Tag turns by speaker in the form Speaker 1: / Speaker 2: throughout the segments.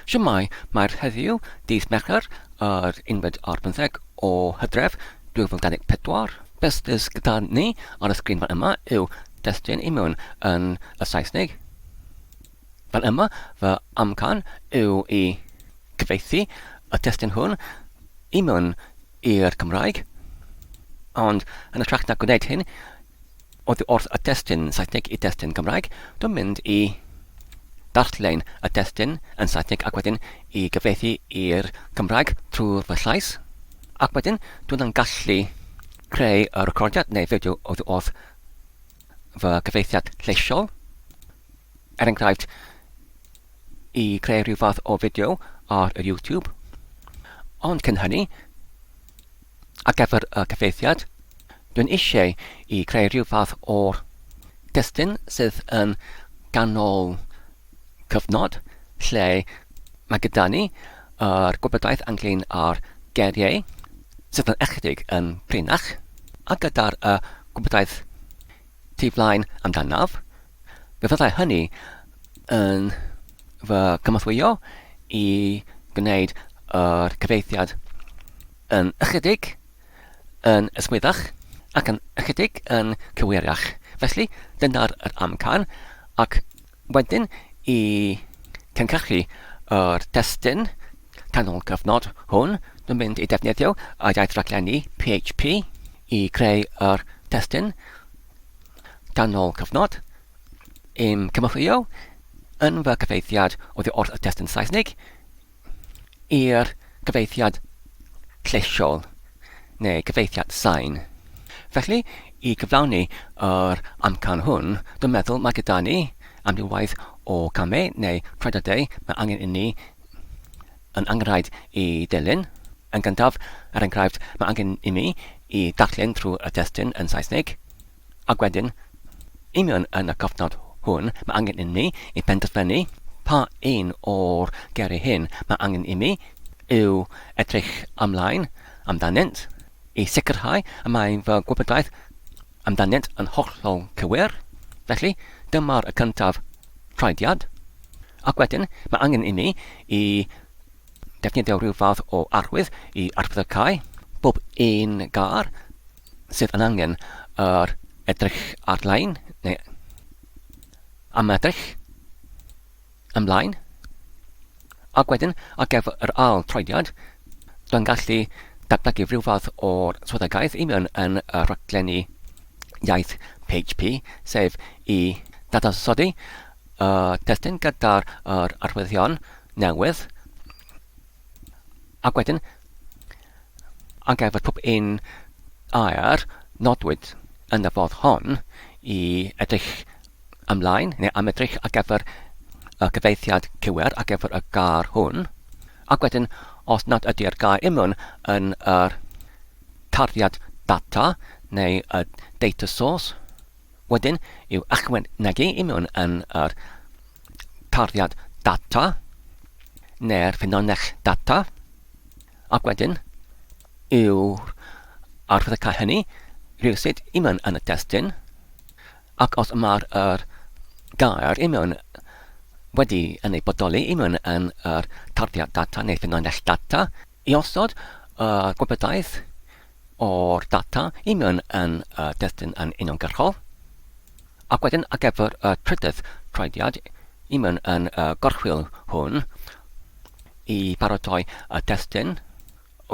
Speaker 1: Shwmae, mae'r heddiw, dydd Mercher, yr unfed ar bymtheg o Hydref 2024. Beth sydd gyda ni ar y sgrin fan yma yw testun i mewn yn y Saesneg. Fan yma, fy amcan yw i cyfieithu y testun hwn i mewn i'r Cymraeg. Ond yn hytrach na gwneud hyn, Oddi wrth y testun Saesneg i destun Cymraeg, dwi'n mynd i darllen y testun yn Saesneg ac wedyn i gyfieithu i'r Cymraeg trwy fy llais. Ac wedyn dwi'n yn gallu creu y recordiad neu fideo oddi wrth fy cyfieithiad lleisiol. Er enghraifft, i creu rhyw fath o fideo ar yr YouTube. Ond cyn hynny, Ar gyfer y cyfieithiad, dwi'n eisiau i creu rhyw fath o'r testun sydd yn ganol cyfnod lle mae gyda ni yr gwybodaeth ynglyn â'r geiriau sydd yn ychydig yn prinach, a gyda'r y gwybodaeth tu flaen amdanaf, fe fyddai hynny yn fy cynorthwyo i gwneud yr cyfieithiad yn ychydig yn ysgwyddach ac yn ychydig yn cywirach. Felly, dyna'r yr amcan, ac wedyn i cynhyrchu yr testun canol cyfnod hwn, dwi'n mynd i defnyddio y iaith raglenni PHP i creu yr testun ganol cyfnod i'm cynorthwyo yn fy cyfeithiad oddi wrth y testun Saesneg i'r cyfeithiad lleisiol neu cyfeithiad sain. Felly, i gyflawni yr amcan hwn, dwi'n meddwl mae gyda ni amrywiaeth o camau neu credydau mae angen inni yn angenrhaid i dilyn. Yn gyntaf, er enghraifft, mae angen i mi i darllen trwy y testun yn Saesneg, Ac wedyn, union yn y cyfnod hwn, mae angen i ni i penderfynu pa un o'r geiriau hyn mae angen i mi yw edrych ymlaen amdanynt, i sicrhau y mae fy gwybodaeth amdanynt yn hollol cywir. Felly, dyma'r y cyntaf troediad. Ac wedyn, mae angen i mi i defnyddio rhyw fath o arwydd i arwyddocau bob un gair sydd yn angen yr edrych ar-lein neu am edrych ymlaen. Ac wedyn, ar gyfer yr ail troediad, dwi'n gallu datblygu rhyw fath o'r swyddogaeth i mewn yn y rhaglenni iaith PHP, sef i dadansoddi y testun gyda'r yr arwyddion newydd, ac wedyn, ar gyfer pob un air nodwyd yn y ffordd hon i edrych ymlaen neu am edrych ar gyfer y cyfeithiad cywir ar gyfer y gair hwn, ac wedyn os nad ydy'r gair union yn yr tarddiad data neu y data source, Wedyn i'w ychwanegu i mewn yn yr tarddiad data neu'r ffynhonnell data, ac wedyn yw'r arwyddocâd hynny rhywsut i mewn yn y testun, ac os mae'r yr gair i mewn wedi yn ei bodoli i mewn yn yr tarddiad data neu ffynhonnell data, i osod y gwybodaeth o'r data i mewn yn y destun yn uniongyrchol, ac wedyn ar gyfer y trydydd troediad i mewn yn y gorchwyl hwn i baratoi y testun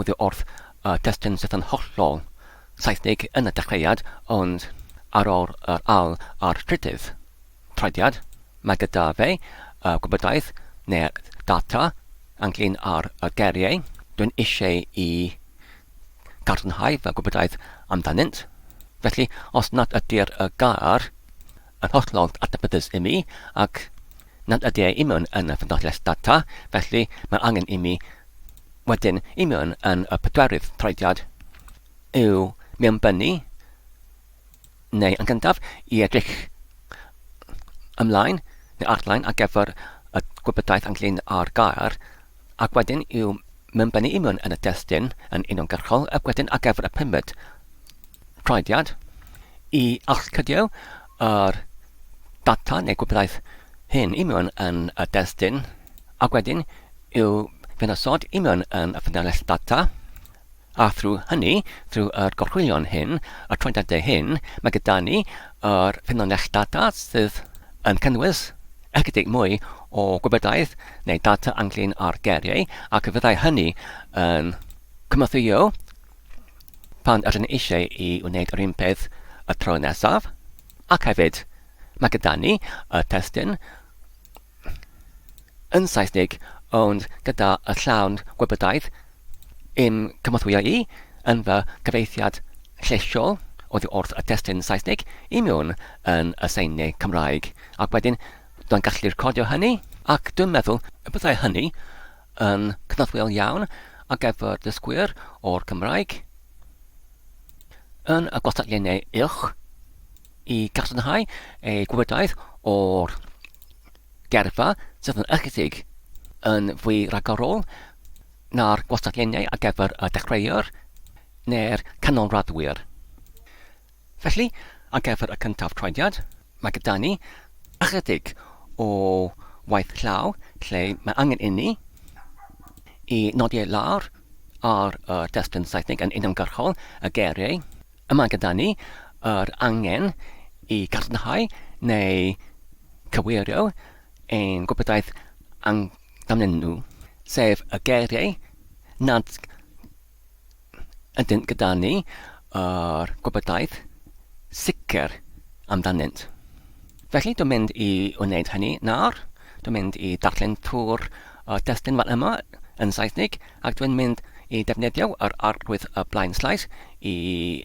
Speaker 1: oddi wrth y testun sydd yn hollol Saesneg yn y dechreuad ond ar ôl yr ail a'r trydydd troediad mae gyda fe y gwybodaeth neu'r data ynglyn â'r geiriau dwi'n eisiau i gadarnhau fy gwybodaeth amdanynt. Felly, os nad ydy'r y gair yn hollol adnabyddus i mi ac nad ydy e i mewn yn y ffynhonnell data, felly mae angen i mi wedyn i mewn yn y pedwerydd troediad yw mewnbynnu neu yn gyntaf i edrych ymlaen neu arlein ar gyfer y gwybodaeth ynglyn â'r gair ac wedyn i'w mewnbynnu i mewn yn y destun yn uniongyrchol ac wedyn ar gyfer y pumed troediad i allcydio yr data neu gwybodaeth hyn i mewn yn y destun ac wedyn i'w fenysod i mewn yn y ffynhonnell data, a thrwy hynny, trwy yr gorchwylion hyn, y troediadau hyn, mae gyda ni yr ffynhonnell data sydd yn cynnwys ychydig mwy o gwybodaeth neu data ynglyn â'r geiriau, ac y fyddai hynny yn cynorthwyo pan ydyn ni eisiau i wneud yr un peth y tro nesaf. Ac hefyd, mae gyda ni y testun yn Saesneg ond gyda y llawn gwybodaeth i'm cynorthwyo i yn fy cyfieithiad lleisiol oddi wrth y testun Saesneg i mewn yn y seiniau Cymraeg ac wedyn dwi'n gallu recordio hynny ac dwi'n meddwl y byddai hynny yn cynorthwyol iawn ar gyfer dysgwyr o'r Cymraeg yn y gwastadlennau uwch i gadarnhau eu gwybodaeth o'r gerfa sydd yn ychydig yn fwy rhagorol na'r gwastadlennau ar gyfer y dechreuwr neu'r canolraddwyr. Felly, ar gyfer y cyntaf troediad, mae gyda ni ychydig o waith llaw lle mae angen inni i nodi lawr ar y testun Saesneg yn uniongyrchol y geiriau. Yma gyda ni yr angen i gadarnhau neu cyweirio ein gwybodaeth amdanyn nhw, sef y geiriau nad ydynt gyda ni yr gwybodaeth sicr amdanynt. Felly, dwi'n mynd i wneud hynny nawr. Dwi'n mynd i darllen trwy'r testun fan yma yn Saesneg ac dwi'n mynd i defnyddio yr arwydd y blaen slaes i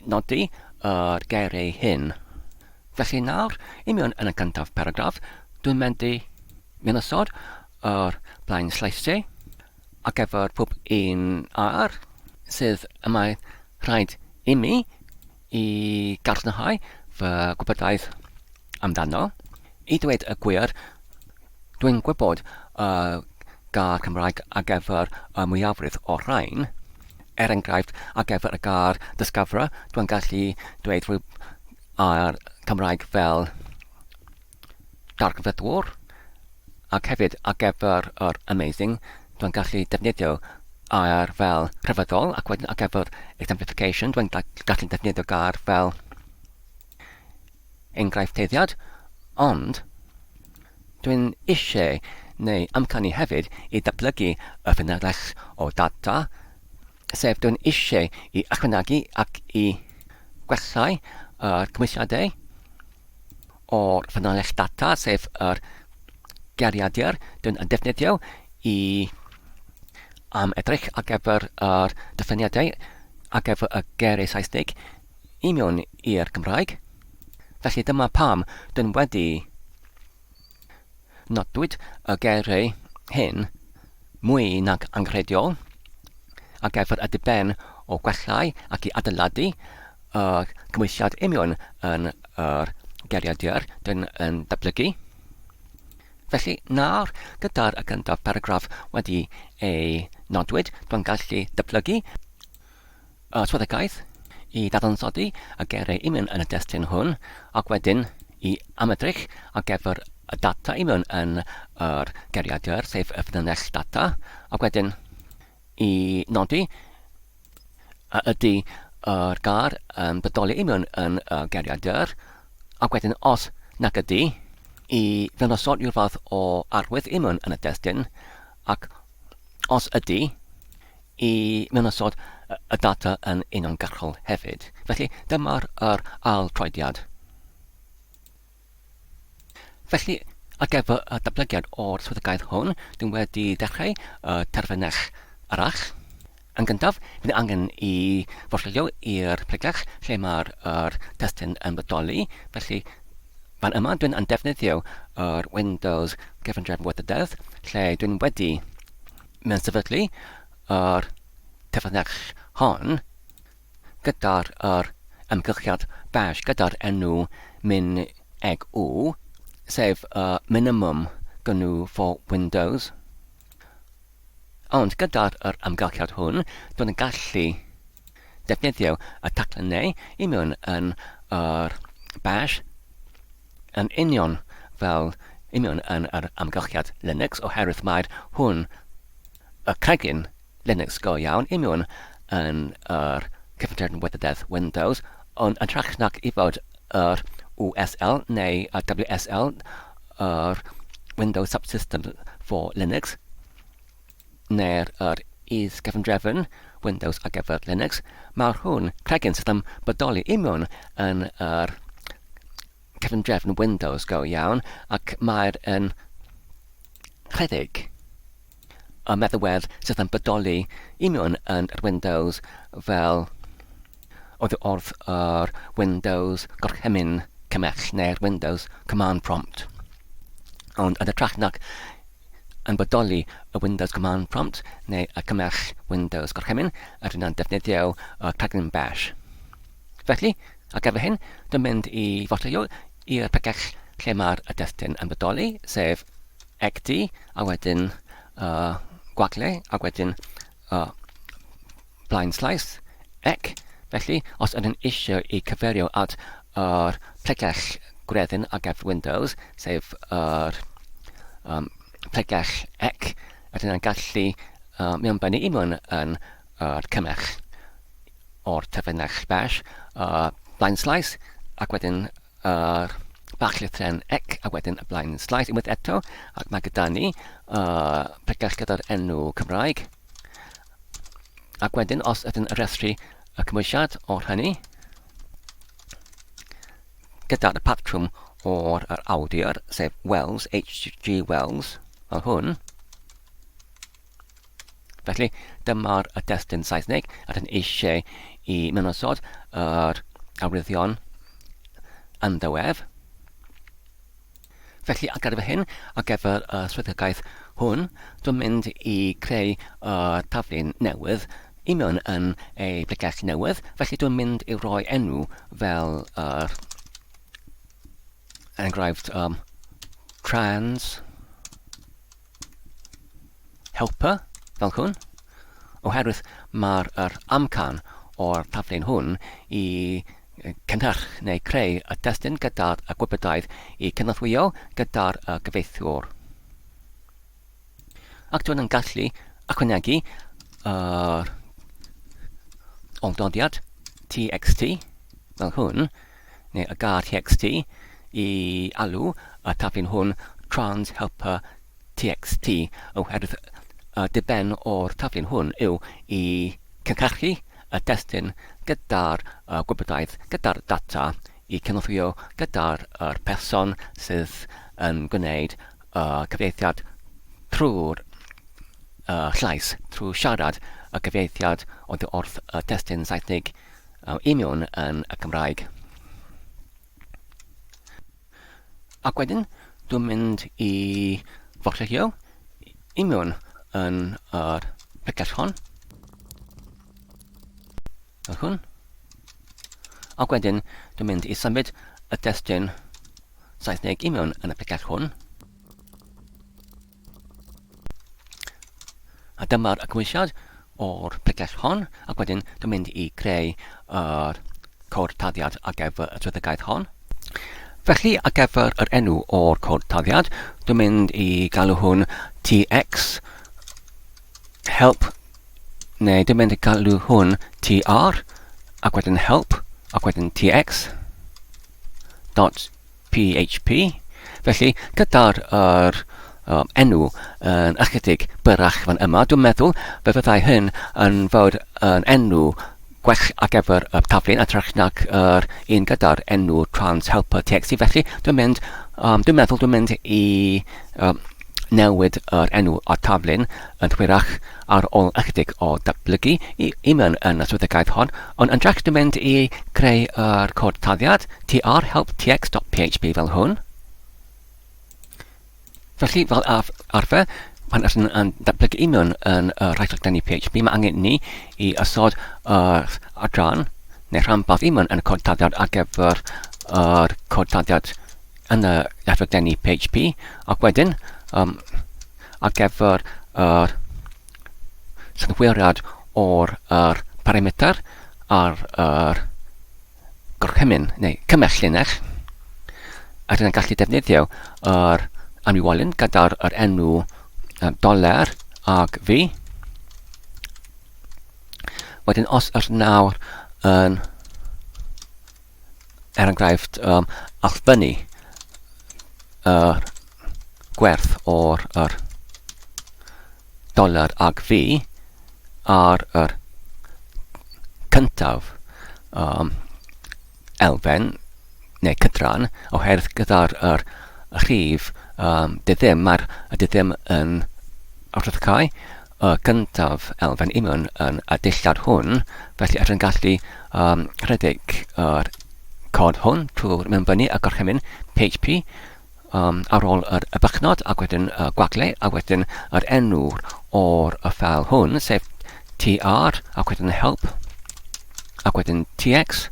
Speaker 1: nodi yr geiriau hyn. Felly nawr, i mewn yn y cyntaf paragraff, dwi'n mynd i mynychod yr blaen slaesiau ar gyfer pob un air sydd y mae rhaid imi i gadarnhau fy gwybodaeth amdano. I ddweud y gwir, dwi'n gwybod y gair Cymraeg ar gyfer y mwyafrif o'r rhain. Er enghraifft, ar gyfer y gair discoverer, dwi'n gallu dweud rhyw air Cymraeg fel darganfyddwr, ac hefyd ar gyfer yr amazing, dwi'n gallu defnyddio air fel rhyfeddol, ac wedyn ar gyfer exemplification, dwi'n gallu defnyddio gair fel enghraiffteddiad, ond dwi'n eisiau neu amcanu hefyd i ddatblygu y ffynhonnell o data, sef dwi'n eisiau i ychwanegu ac i gwellâu yr cymwysiadau o'r ffynhonnell data, sef yr geiriadur dwi'n yn defnyddio i am edrych ar gyfer yr diffiniadau ar gyfer y geiriau Saesneg i mewn i'r Gymraeg. Felly dyma pam dwi'n wedi Nodwyd y geiriau hyn mwy nag angenrheidiol ar gyfer y diben o gwellhau ac i adeiladu y cymhwysiad union yn yr geiriadur dyn yn datblygu. Felly, nawr, gyda'r cyntaf paragraff wedi ei nodwyd, dwi'n gallu datblygu y swyddogaeth i ddadansoddi y geiriau union yn y testun hwn ac wedyn i amedrych ar gyfer y data union yn yr geiriadur, sef y ffynhonnell data, ac wedyn i nodi a ydy yr gair yn bodoli union yn y geiriadur, ac wedyn os nag ydy, i ddangosod rhyw fath o arwydd union yn y testun, ac os ydy, i mewnosod y data yn uniongyrchol hefyd. Felly, dyma'r yr ail troediad. Felly, ar gyfer y datblygiad o'r swyddogaeth hwn, dwi'n wedi dechrau y terfynell arall. Yn gyntaf, bydd angen i forllio i'r pregell lle mae'r yr testun yn bodoli. Felly, fan yma dwi'n yn defnyddio yr Windows Cyfundrefn Gwybodaeth, lle dwi'n wedi mewn sefydlu yr cyfrinach hon gyda'r yr amgylchiad bash gyda'r enw min eg u, sef y minimum GNU for Windows. Ond gyda'r yr amgylchiad hwn, dwi'n gallu defnyddio y taclennau i mewn yn yr bash yn union fel union yn yr amgylchiad Linux oherwydd mae'r hwn y cregyn Linux go iawn i mewn yn yr cyfundrefn wleidyddiaeth Windows, ond yn hytrach nag i fod yr WSL neu y WSL, yr Windows Subsystem for Linux, neu'r yr is-gyfundrefn Windows ar gyfer Linux, mae'r hwn cregyn sydd yn bodoli i mewn yn yr cyfundrefn Windows go iawn, ac mae'r yn rhedeg y meddalwedd sydd yn bodoli i mewn yn yr Windows fel oddi wrth yr Windows Gorchymyn Cymell neu'r Windows Command Prompt. Ond yn hytrach nag yn bodoli y Windows Command Prompt neu y cymell Windows Gorchymyn, rydyn ni'n defnyddio y rhaglen Bash. Felly, ar gyfer hyn, dwi'n mynd i fotio i'r pregell lle mae'r destun yn bodoli, sef XD, a wedyn uh, gwagle, a wedyn uh, blaen slaes, ec. Felly, os ydyn eisiau i cyfeirio at yr pregell gwreddyn ar gyfer Windows, sef yr um, pregell ec, ydyn yn gallu uh, mewnbynnu i mewn yn yr cymell o'r terfynell bash, uh, blaen slaes, ac wedyn yr bach llythren ec, a wedyn y blaen slaes unwaith eto, ac mae gyda ni uh, pregell gyda'r enw Cymraeg. Ac wedyn, os ydyn yn rhestru y cymwysiad o'r hynny, gyda'r patrwm o'r yr awdur, sef Wells, H.G. Wells, fel hwn. Felly, dyma'r y destun Saesneg a dyn eisiau i mynosod yr arwyddion ynddo ef. Felly, ar gyfer hyn, ar gyfer y swyddogaeth hwn, dwi'n mynd i creu y taflen newydd i mewn yn ei bregeth newydd, felly dwi'n mynd i roi enw fel yr enghraifft um, trans helper fel hwn, oherwydd mae'r yr amcan o'r taflen hwn i cynhyrch neu creu y testun gyda'r y gwybodaeth i cynorthwyo gyda'r y gyfeithiwr. Ac dwi'n yn gallu ychwanegu yr oldodiad txt fel hwn, neu y gair txt, i alw y taflen hwn trans helper txt oherwydd y diben o'r taflen hwn yw i cynhyrchu y testun gyda'r gwybodaeth, gyda'r data i cynorthwyo gyda'r yr person sydd yn gwneud y cyfieithiad trwy'r llais, trwy siarad y cyfieithiad oddi wrth y testun Saesneg i mewn yn y Cymraeg. Ac wedyn, dwi'n mynd i fortio i mewn yn yr pregeth hon. Fel hwn. Ac wedyn, dwi'n mynd i symud y destun Saesneg i mewn yn y pregeth hwn. A dyma'r cymwysiad o'r pregeth hon, ac wedyn dwi'n mynd i greu yr cod taddiad ar gyfer y swyddogaeth hon. Felly, ar gyfer yr enw o'r cod taddiad, dwi'n mynd i galw hwn tx help, neu dwi'n mynd i galw hwn tr, ac wedyn help, ac wedyn tx dot PHP. Felly, gyda'r yr, um, enw yn ychydig byrrach fan yma, dwi'n meddwl fe fyddai hyn yn fod yn enw gwell ar gyfer y taflen a trach nag yr un gyda'r enw trans helper txt. Felly, dwi'n mynd, um, dwi'n meddwl dwi'n mynd i um, newid yr enw o'r taflen yn hwyrach ar ôl ychydig o datblygu i, i mewn yn y swyddogaeth hon, ond yn drach dwi'n mynd i greu yr cod taddiad tr help tx.php fel hwn. Felly, fel arfer, pan ydyn yn datblygu i mewn yn y rhai rhaglenni PHP, mae angen ni i osod yr adran neu rhanbarth i mewn yn y cod taddiad ar gyfer yr cod taddiad yn y rhaglenni PHP, ac wedyn um, ar gyfer yr synhwyriad o'r yr parameter ar yr gorchymyn neu cymell llinell, a rydyn gallu defnyddio yr amrywiolyn gyda'r yr enw doler ag fi. Wedyn os yr nawr yn er enghraifft um, allfynnu yr gwerth o'r yr doler ag fi ar yr cyntaf um, elfen neu cydran oherwydd gyda'r yr rhif um, diddim, mae'r diddim yn rhyddhau y gyntaf elfen i mewn yn y dillad hwn, felly rydyn gallu um, rhedeg yr cod hwn trwy'r mewnbynnu y gorchymyn PHP um, ar ôl yr y bychnod ac wedyn y gwagle a wedyn yr enw o'r y ffeil hwn, sef tr ac wedyn help ac wedyn tx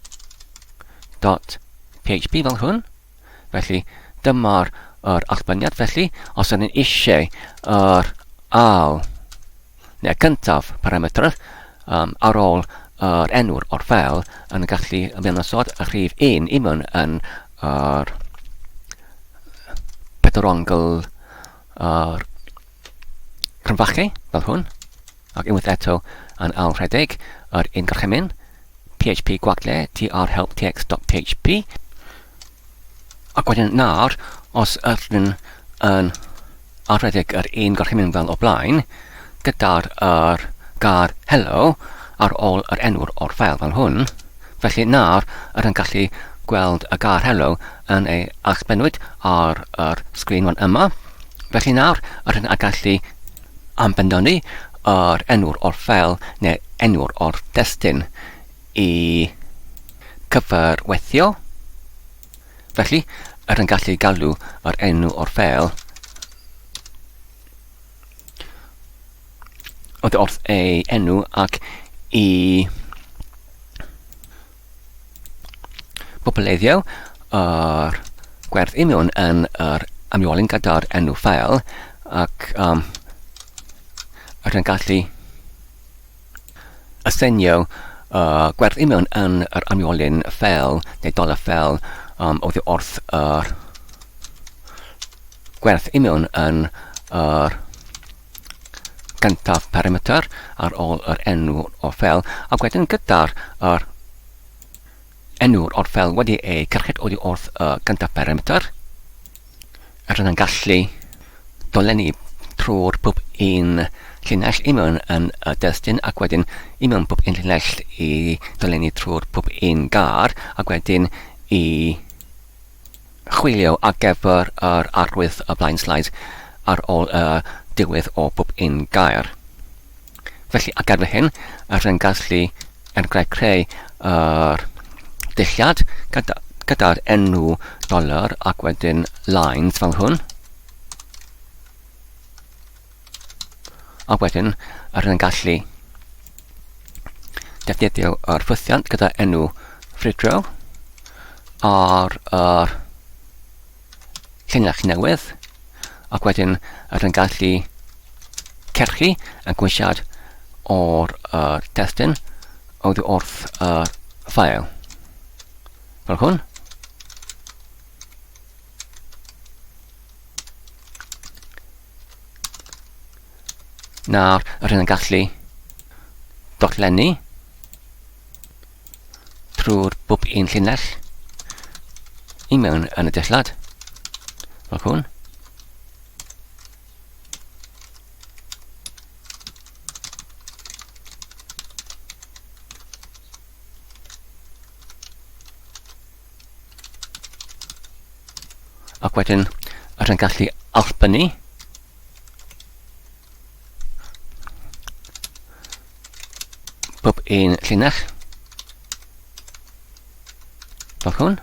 Speaker 1: dot php fel hwn. Felly dyma'r yr allbyniad. Felly os ydyn ni eisiau yr ail neu cyntaf parametr um, ar ôl yr enw'r o'r ffeil yn gallu ymddangosod y rhif 1 i mewn yn yr pedwarongl yr crynfachu fel hwn ac unwaith eto yn ail rhedeg yr un gorchymyn php gwagle trhelptx.php Ac wedyn nawr, os ydyn yn aredig yr un gorchymyn fel o blaen, gyda'r yr gair hello ar ôl yr enw'r o'r ffeil fel hwn, felly nawr ydyn gallu gweld y gair hello yn ei allbennwyd ar yr sgrin fan yma. Felly nawr ydyn yn gallu ambenoddi yr enw'r o'r ffeil neu enw'r o'r destun i cyfarweithio. Felly, yr yn gallu galw yr enw o'r ffeil oddi wrth ei enw ac i bobleiddio yr gwerth union yn yr amyolyn gyda'r enw ffeil ac um, yr yn gallu Asenio y gwerth union yn yr amyolyn fel neu doler fel um, oddi wrth yr gwerth union yn yr gyntaf perimeter ar ôl yr enw o fel ac wedyn gyda'r yr enw'r o'r fel wedi ei cyrchyd oddi wrth y gyntaf perimeter Rydyn yn gallu dolenni trwy'r pob un llinell i mewn yn y destun ac wedyn i mewn pob un llinell i dolenni trwy'r pob un gair ac wedyn i chwilio ar gyfer yr arwydd y blaen slaid ar ôl y diwedd o bob un gair. Felly, ar gyfer hyn, rydyn yn gallu enghraifft creu yr dillad gyda'r gyda enw doler ac wedyn lines fel hwn. Ac wedyn, rydyn yn gallu defnyddio yr ffwythiant gyda enw ffrwydro ar yr llinell newydd ac wedyn rydyn yn gallu cerchu y gwysiad o'r uh, testun oddi wrth y uh, ffael. Fel hwn. Nawr, rydyn yn gallu doglennu trwy'r bob un llinell i mewn yn y dillad, fel hwn. Ac wedyn, rydyn gallu allbynnu Pob un llinell. Fel hwn.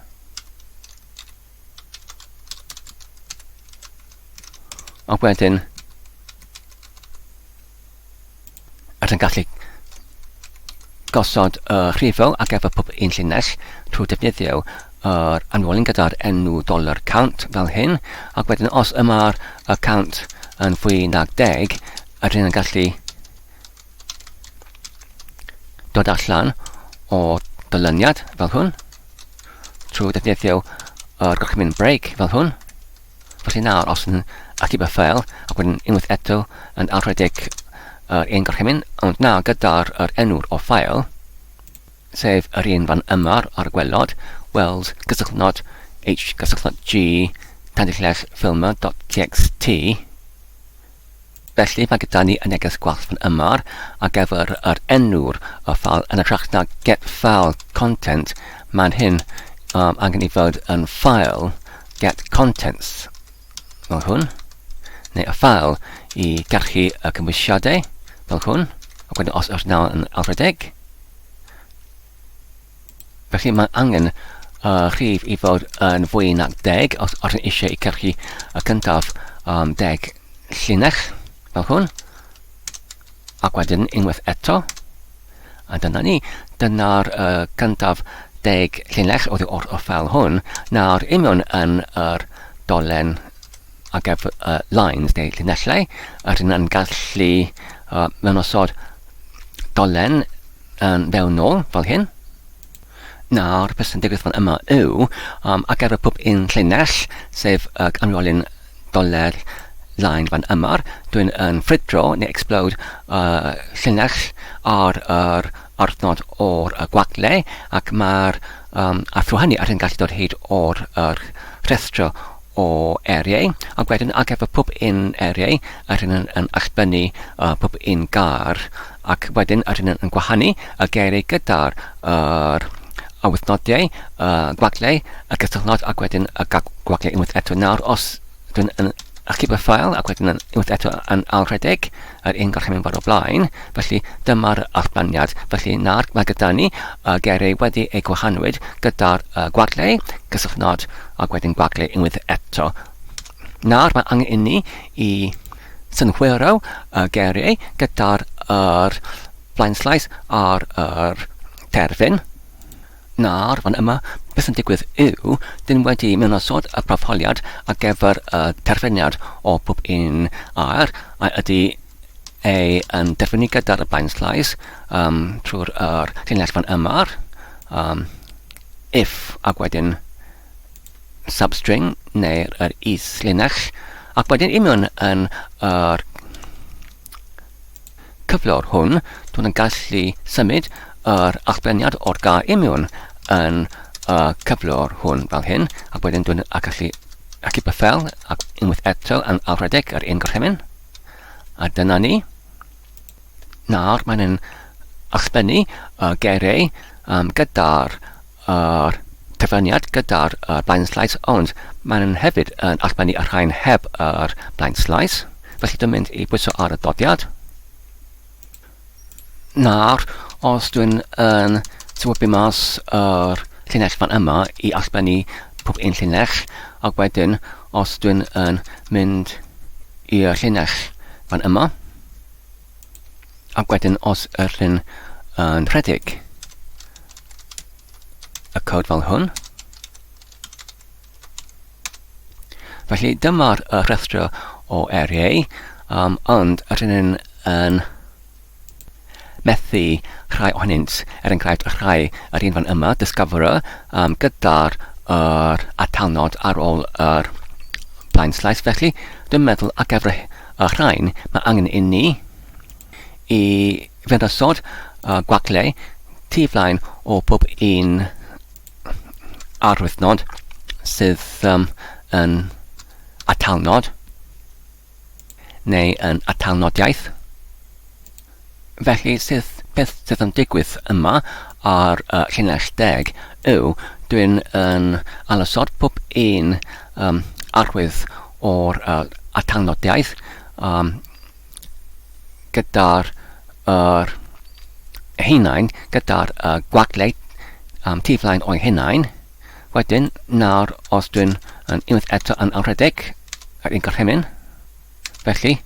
Speaker 1: Ac wedyn, rydyn gallu gosod y rhifo ar gyfer pob un llinell trwy defnyddio yr anwolyn gyda'r enw dollar count fel hyn, ac wedyn os yma'r y count yn fwy nag deg, rydyn yn gallu dod allan o dylyniad fel hwn trwy defnyddio yr gorchymyn break fel hwn. Felly nawr, os yn ateb y ffeil ac wedyn unwaith eto yn arhredeg yr un gorchymyn, ond na gyda'r yr enw'r o ffael, sef yr un fan yma ar y gwelod, weld gysylltnod h gysylltnod g tanllell filmer.txt. Felly mae gyda ni y neges gwall fan yma ar gyfer yr enw'r y ffael yn hytrach na get file content, mae'n hyn um, angen i fod yn file get contents fel hwn, neu y ffael i garchu y cymwysiadau fel hwn, ac wedyn os yw'r nawr yn alfredeg. Felly mae angen y rhif i fod yn fwy nag deg os ydyn eisiau i cyrchu y cyntaf um, deg llinell fel hwn. Ac wedyn unwaith eto. A dyna ni. Dyna'r uh, cyntaf deg llinell oddi wrth y ffeil hwn. Nawr, union yn yr dolen ar gyfer uh, lines neu llinellau, rydyn yn gallu uh, mewn osod dolen yn fewn nôl fel hyn. Nawr, beth sy'n digwydd fan yma yw, um, ar gyfer pob un llinell, sef y uh, amrywiolyn doler line fan yma, dwi'n yn ffrwydro neu explode uh, llinell ar yr arthnod o'r uh, gwagle, ac mae'r um, a thrwy hynny ar hyn gallu dod hyd o'r er rhestr o eiriau, ac wedyn ar gyfer pob un eiriau, yr hyn yn, yn allbynnu uh, pob un gair, ac wedyn yr hyn yn gwahanu y geiriau gyda'r yr awythnodiau, y gwagle, y cysylltnod, ac wedyn y gwagle unwaith eto. Nawr, os dwi'n yn achub y ffael ac wedyn yn unwaith eto yn ailrhedeg yr un gorchymyn fod o blaen, felly dyma'r allblaniad. Felly nawr mae gyda ni y geiriau wedi eu gwahanwyd gyda'r gwagle, cysylltnod ac wedyn gwagle unwaith eto. Nawr mae angen inni i synhwyro y geiriau gyda'r yr blaenslais a'r yr terfyn. Nawr, fan yma, beth sy'n digwydd yw, dyn wedi mewnosod y profholiad ar gyfer y terfyniad o pob un air, a ydy ei yn derfynu gyda'r blaenslais um, trwy'r er llinell fan yma, um, if ac wedyn substring neu'r yr is-linell, ac wedyn i mewn yn yr cyflwr hwn, dwi'n yn gallu symud yr allbleniad o'r gair i mewn yn y cyflwr hwn fel hyn, ac wedyn dwi'n gallu achub y ffel ac unwaith eto yn alfredeg yr un gorchymyn. A dyna ni. Nawr mae'n yn allbennu y geiriau um, gyda'r yr cyfraniad gyda'r uh, blaen slaes, ond mae'n hefyd yn allbennu y rhain heb yr blaen slaes. Felly dwi'n mynd i bwyso ar y dodiad. Nawr, os dwi'n yn swybu mas yr llinell fan yma i allbennu pob un llinell, ac wedyn os dwi'n yn mynd i'r llinell fan yma, ac wedyn os yr hyn yn rhedeg y cod fel hwn. Felly dyma'r rhestr o eiriau, um, ond yr hyn yn methu rhai ohonynt, er enghraifft rhai yr un fan yma, Discoverer, um, gyda'r yr atalnod ar ôl yr blaen slaes. Felly, dwi'n meddwl ar gyfer y rhain, mae angen i ni i fynd y gwagle tu flaen o pob un arwyddnod sydd um, yn atalnod neu yn atalnodiaeth. Felly, sydd, beth sydd yn digwydd yma ar y llinell deg yw dwi'n yn alasod pob un um, arwydd o'r uh, atalnodiaeth um, gyda'r yr hunain, gyda'r uh, gwagle um, tu flaen o'i hunain. Wedyn, nawr os dwi'n yn unwaith eto yn anrhedeg yr un gorchymyn, felly,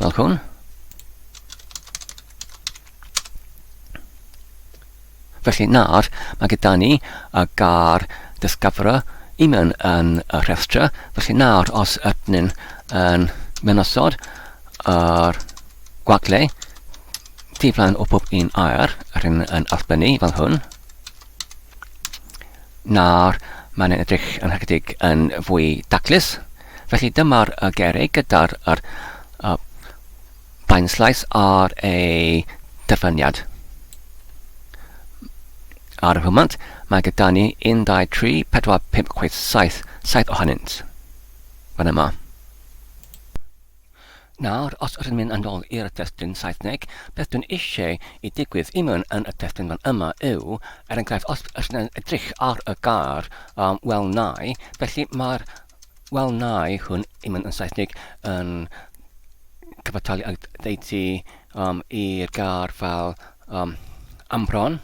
Speaker 1: fel hwn. Felly nawr mae gyda ni y gair discoverer i mewn yn y rhestr. Felly nawr os ydyn ni'n yn mynosod yr gwagle tu flaen o pob un air, yr hyn yn allbynnu fel hwn. Nawr mae'n edrych yn ychydig yn fwy daclus. Felly dyma'r y gerrig gyda'r yr, y un slaes ar ei dyfyniad. Ar y foment, mae gyda ni 1, 2, 3, 4, 5, 6, 7, 7 ohonynt. Fan yma. Nawr, os ydyn mynd yn ôl i'r testun Saesneg, beth dwi'n eisiau i digwydd i mewn yn y testun fan yma yw, er enghraifft, os ydyn yn edrych ar y gair um, well nigh, felly mae'r well nigh hwn i mewn yn Saesneg yn cyfartalu ag ddeutu um, i'r gair fel um, ambron,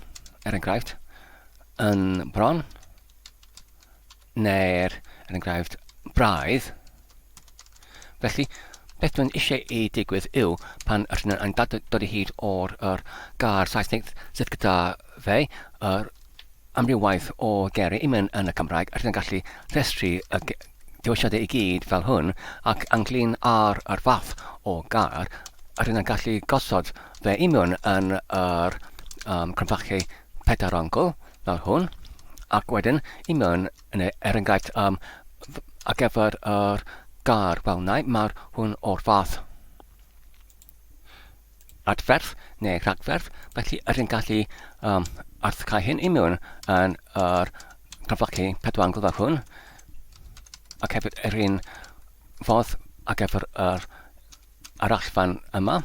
Speaker 1: er enghraifft, yn bron, neu'r, er enghraifft, braidd. Felly, beth dwi'n eisiau ei digwydd yw pan rydyn yn dod i hyd o'r yr gair Saesneg sydd gyda fe, yr amrywaeth o geiriau i mewn yn y Cymraeg, rydyn yn gallu rhestru y dewisiadau i gyd fel hwn, ac ynglyn â'r yr fath o gair, rydyn yn gallu gosod fe i mewn yn yr um, cromfachu pedair ongl fel hwn, ac wedyn i mewn yn er enghraifft um, ar gyfer yr gair fel nai, mae'r hwn o'r fath adferf neu rhagferf, felly ydyn gallu um, arthcau hyn i mewn yn yr cromfachu pedwangl fel hwn, ac hefyd yr un fodd ar gyfer yr arallfan yma,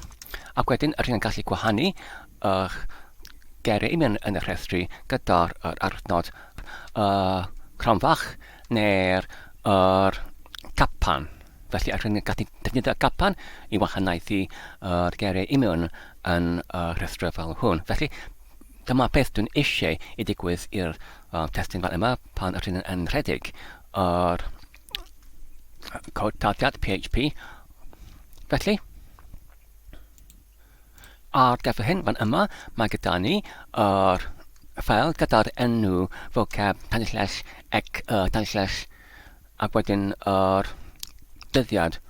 Speaker 1: ac wedyn rydyn yn gallu gwahanu eich geiriau i mewn yn y rhestri gyda'r yr arnod y cronfach neu'r yr capan. Felly rydyn yn gallu defnyddio capan i wahaniaethu yr geiriau i mewn yn y rhestr fel hwn. Felly dyma beth dwi'n eisiau i digwydd i'r uh, testun fel yma pan rydyn yn rhedeg yr cod tarddiad PHP. Felly, ar gyfer hyn, fan yma, mae gyda ni yr ffael gyda'r enw vocab tanllell ec y tanllell ac wedyn yr dyddiad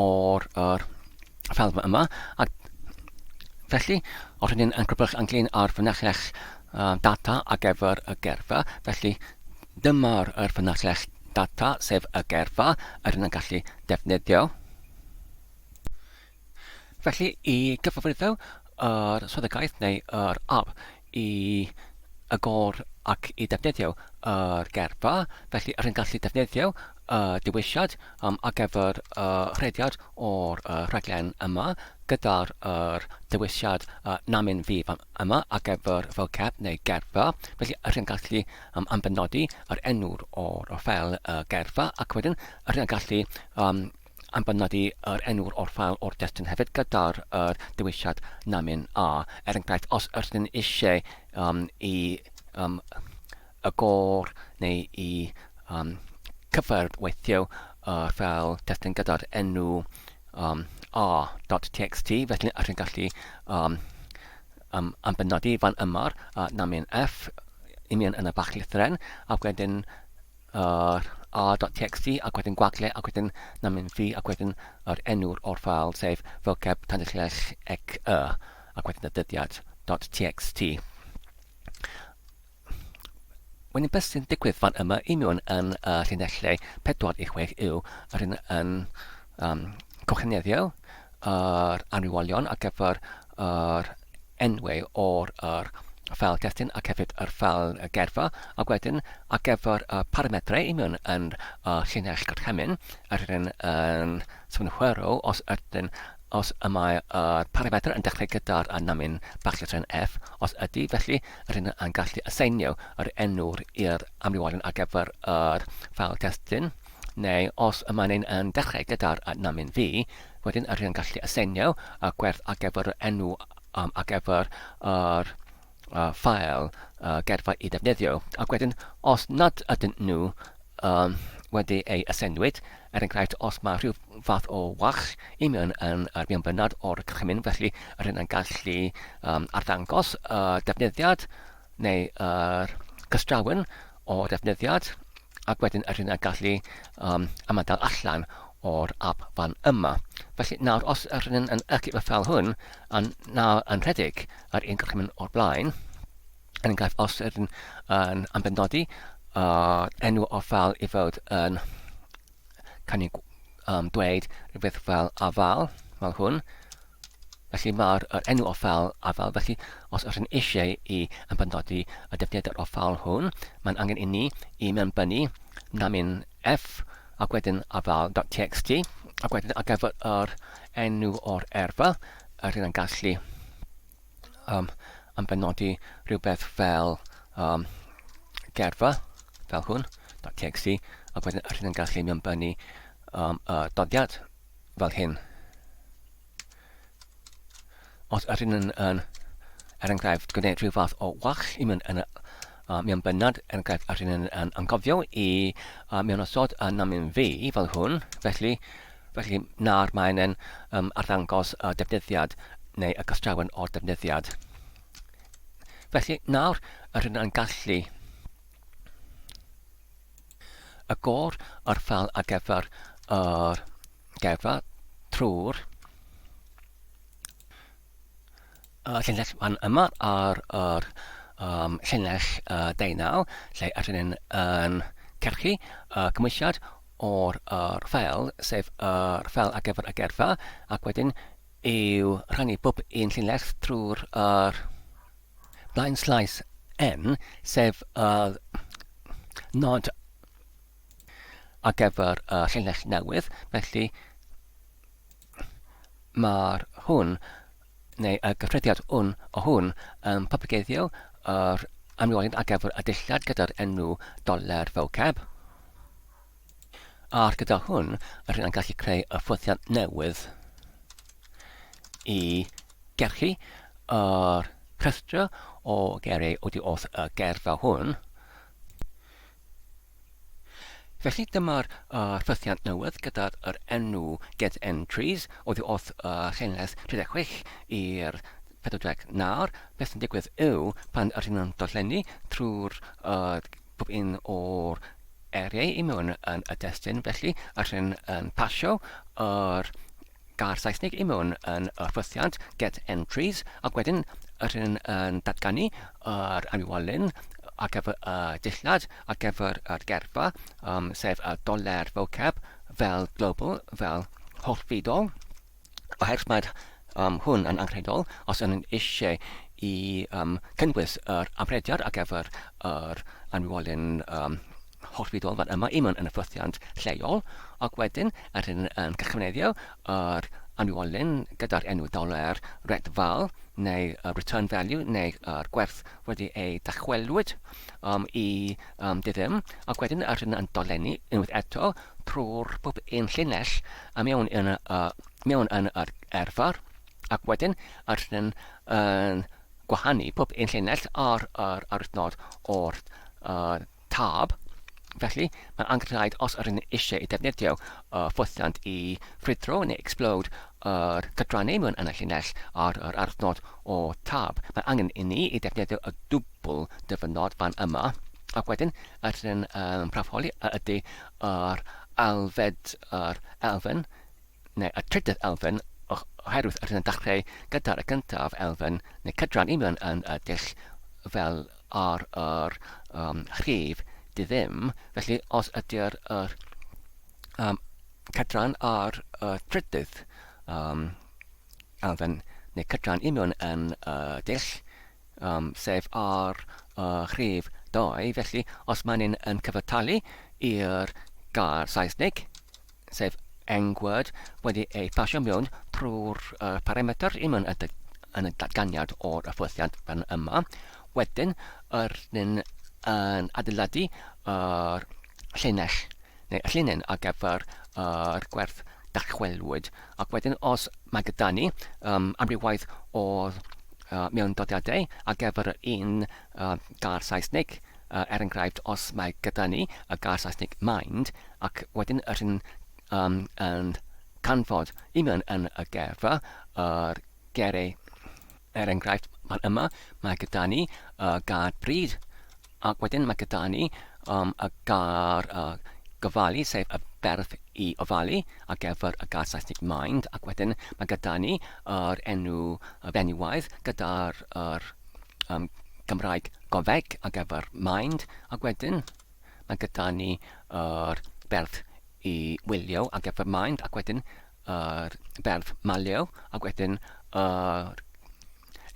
Speaker 1: o'r yr ffeil yma. Ac felly, os ydyn yn crybwyll ynglyn â'r ffynhonnell data ar gyfer y gerfa, felly dyma'r yr ffynhonnell data, sef y gerfa, yr ydyn yn gallu defnyddio. Felly, i gyfarwyddo yr swyddogaeth neu yr app i agor ac i defnyddio yr gerfa, felly rydyn gallu defnyddio y dewisiad um, ar gyfer y rhediad o'r uh, rhaglen yma gyda'r yr dewisiad uh, namyn fi yma ar gyfer vocab neu gerfa, felly rydyn gallu um, ambenodi yr enw'r o'r ffeil uh, gerfa ac wedyn rydyn gallu um, Am benodi yr enw'r o'r ffael o'r destun hefyd gyda'r yr dewisiad namyn a. Er enghraifft, os ydyn eisiau um, i um, y gor neu i um, cyffwrdd weithio yr ffeil testun gyda'r enw um, a.txt, felly ydyn gallu um, um, am benodi fan yma'r uh, namyn f union yn y bach lythyren, ac wedyn yr a.txt ac wedyn gwagle ac wedyn namyn fi ac wedyn yr enw'r o'r ffeil sef vocab tanllell ec y ac wedyn y dyddiad .txt. Wedyn beth sy'n digwydd fan yma i mewn yn y llinellau 4 i 6 yw yr un yn um, cocheneddio yr anwywolion ar gyfer yr enwau o'r yr ffeil testun ac hefyd yr ffeil gerfa, ac wedyn ar gyfer y paramedrau i mewn yn y llinell gorchymyn, yr ydyn yn synhwyro os ydyn os y mae yr paramedr yn dechrau gyda'r namyn bach llythrennau F, os ydy, felly yr ydyn yn gallu aseinio yr enw'r i'r amrywiolion ar gyfer yr ffeil testun. neu os y mae'n un yn dechrau gyda'r namyn fi, wedyn yr yn gallu aseinio y gwerth ar gyfer yr enw um, ar gyfer yr uh, ffael uh, gerfa i ddefnyddio. Ac wedyn, os nad ydyn nhw um, wedi ei aseinwyd, er enghraifft, os mae rhyw fath o wall i mewn yn yr mewnbynnad o'r cychymyn, felly yr hyn yn gallu um, arddangos y defnyddiad neu yr cystrawen o ddefnyddiad ac wedyn yr hyn a gallu um, ymadael allan o'r app fan yma. Felly nawr, os yr hyn yn ychydig y ffeil hwn yn nawr yn rhedeg yr un gorchymyn o'r blaen, er enghraifft, os yr hyn yn ambenodi uh, enw o'r ffeil i fod yn canu um, dweud rhywbeth fel afal, fel hwn, Felly mae'r yr enw o ffeil afal, felly os ydych chi'n eisiau i ymbenodi y defnyddiad o'r ffeil hwn, mae'n angen i ni i mewnbynnu namin f ac wedyn afal.txt ac wedyn ar gyfer yr enw o'r erfa, rydyn yn gallu um, ymbenodi rhywbeth fel um, gerfa, fel hwn, .txt, ac wedyn rydyn yn gallu mewnbynnu um, y doddiad fel hyn. Os ydyn yn, yn er enghraifft, gwneud rhyw fath o wall i mewn yn y mewn bynnad, er enghraifft, ydyn yn, yn anghofio i mewn osod y namyn fi fel hwn, felly, felly nawr mae'n yn um, arddangos y defnyddiad neu y cystrawen o'r defnyddiad. Felly nawr ydyn yn gallu agor yr ffeil ar gyfer yr gerfa trwy'r y llinell fan yma ar yr um, llinell uh, deunaw, lle ydyn ni'n yn cyrchu y cymwysiad o'r yr ffeil, sef yr ffeil ar gyfer y gerfa, ac wedyn i'w rhannu bob un llinell trwy'r yr blaen slaes N, sef y nod ar gyfer y llinell newydd, felly mae'r hwn, neu y gyffrediad hwn o hwn, yn pobygeiddio yr amrywiolyn ar gyfer y dillad gyda'r enw doler vocab. A gyda hwn, rydyn yn gallu creu y ffwythiant newydd i gerchu yr rhestr o geiriau oddi wrth y gerfa hwn. Felly dyma'r uh, ffythiant newydd gyda'r yr enw Get Entries oddi wrth y uh, llinell 36 i'r 49. Beth sy'n digwydd yw pan yr hyn yn darllennu trwy'r uh, pob un o'r eiriau i mewn yn y destun, felly yr hyn yn pasio yr gair Saesneg i mewn yn y ffythiant get entries ac wedyn yr hyn yn datganu yr amywolyn ar gyfer y dillad ar gyfer yr gerfa, um, sef y doler vocab fel global, fel hollfidol, oherwydd mae um, hwn yn anghredol os yn eisiau i um, cynnwys yr amrediad ar gyfer yr anwywolyn um, hollfidol fan yma i mewn yn y ffythiant lleol, ac wedyn yr hyn yn cychwyneddio yr anwywolyn gyda'r enw doler red val neu y return value neu yr gwerth wedi ei dychwelwyd um, i um, diddim, ac wedyn yr hyn yn dolenni unwaith eto trwy'r pob un llinell a mewn yn, uh, mewn yn yr erfar, ac wedyn yr hyn yn gwahanu pob un llinell ar yr arwyddnod o'r uh, tab. Felly, mae'n angenrhaid os ydyn ni eisiau i defnyddio y ffwythiant i ffrwydro neu explode yr cydrannau mewn yn y llinell ar yr arwyddnod o tab, mae angen i ni i defnyddio y dwbl dyfynod fan yma, ac wedyn ydyn yn prawfholi a ydy yr alfed yr elfen neu y trydydd elfen oherwydd rydyn yn dechrau gyda'r gyntaf elfen neu cydran union yn y dull fel ar yr um, rhif diddim. Felly os ydy'r yr, um, cydran ar y trydydd um, elfen neu cydran union yn y dull, um, sef ar y rhif 2, felly os mae'n un yn cyfartalu i'r gair Saesneg, sef Engword, wedi ei phasio mewn trwy'r uh, parametr i mewn yn y datganiad o'r ffwythiant fan yma. Wedyn, yr ni'n yn adeiladu yr llinell neu y llinyn ar gyfer yr gwerth dychwelwyd. Ac wedyn os mae gyda ni um, amrywaith o uh, mewn dodiadau ar gyfer yr un uh, gair Saesneg, uh, er enghraifft os mae gyda ni y gair Saesneg mind, ac wedyn yr un um, yn canfod i mewn yn y gerfa yr geiriau Er enghraifft, fan yma mae gyda ni y gair bryd, ac wedyn mae gyda ni um, y gair uh, gofalu, sef y berf i ofalu, ar gyfer y gair Saesneg mind, ac wedyn mae gyda ni yr enw fenywiaidd gyda'r yr, um, Gymraeg gofeg ar gyfer mind, ac wedyn mae gyda ni yr berf i wylio ar gyfer mind, ac wedyn yr berf malio, ac wedyn yr